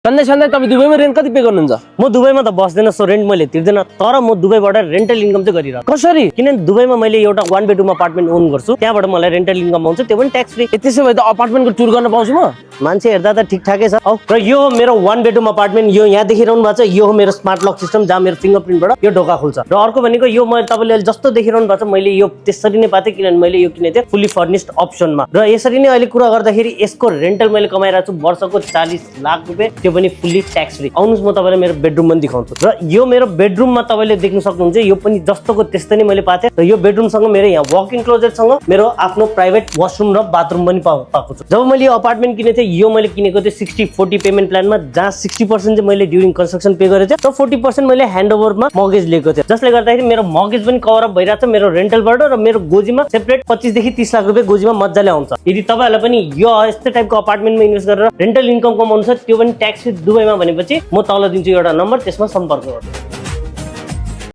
सन्दै सन्दै तपाईँ दुबईमा रेन्ट कति पे गर्नुहुन्छ? म दुबईमा त बस्दैन, सो रेन्ट मैले तिर्दैन, तर म दुबईबाट रेन्टल इन्कम चाहिँ गरिरहेको। कसरी? किनभने दुबईमा मैले एउटा 1 बेडरुम अपार्टमेन्ट ओन गर्छु, त्यहाँबाट मलाई रेन्टल इन्कम आउँछ, त्यो पनि ट्याक्स फ्री। त्यसो भए त अपार्टमेन्टको टुर गर्न पाउँछु म? मान्छे हेर्दा त ठिकठाकै छ। र यो हो मेरो 1 बेडरुम अपार्टमेन्ट, यो यहाँ देखिरहनु भएको छ, यो हो मेरो स्मार्ट लक सिस्टम जहाँ मेरो फिङ्गरप्रिन्टबाट यो ढोका खुल्छ। र अर्को भनेको यो मैले तपाईँले जस्तो देखिरहनु भएको छ मैले यो त्यसरी नै पाएँ, किनभने मैले यो किनेको थिएँ फुल्ली फर्निस्ड अप्सनमा। र यसरी नै अहिले कुरा गर्दाखेरि यसको रेन्टल मैले कमाइरहेको छु वर्षको 40 लाख रुपियाँ, त्यो पनि फुल्ली ट्याक्स फ्री। आउनुहोस् म तपाईँलाई मेरो बेडरुम पनि देखाउँछु। र यो मेरो बेडरुममा तपाईँले देख्न सक्नुहुन्छ यो पनि जस्तोको त्यस्तै नै मैले पाएको थिएँ। र यो बेडरुमसँग मेरो यहाँ वक इन क्लोजेटसँग मेरो आफ्नो प्राइभेट वासरुम र बाथरुम पनि पाएको छु। जब मैले यो अपार्टमेन्ट किनेको थिएँ यो मैले किनेको थिएँ 60-40 पेमेन्ट प्लानमा, जहाँ 60% चाहिँ मैले ड्युरिङ कन्स्ट्रक्सन पे गरेको थिएँ, र 40% मैले ह्यान्डओभरमा मर्गेज लिएको थिएँ, जसले गर्दाखेरि मेरो मर्गेज पनि कभर अप भइरहेको छ मेरो रेन्टलबाट। र मेरो गोजीमा सेपरेट 25 देखि 30 लाख रुपियाँ गोजीमा मजाले आउँछ। यदि तपाईँहरूलाई पनि यो यस्तै टाइपको अपार्टमेन्टमा इन्भेस्ट गरेर रेन्टल इन्कम कमाउनु छ, त्यो पनि ट्याक्स फ्री दुबईमा भनेपछि म तल दिन्छु एउटा नम्बर, त्यसमा सम्पर्क गर्नु।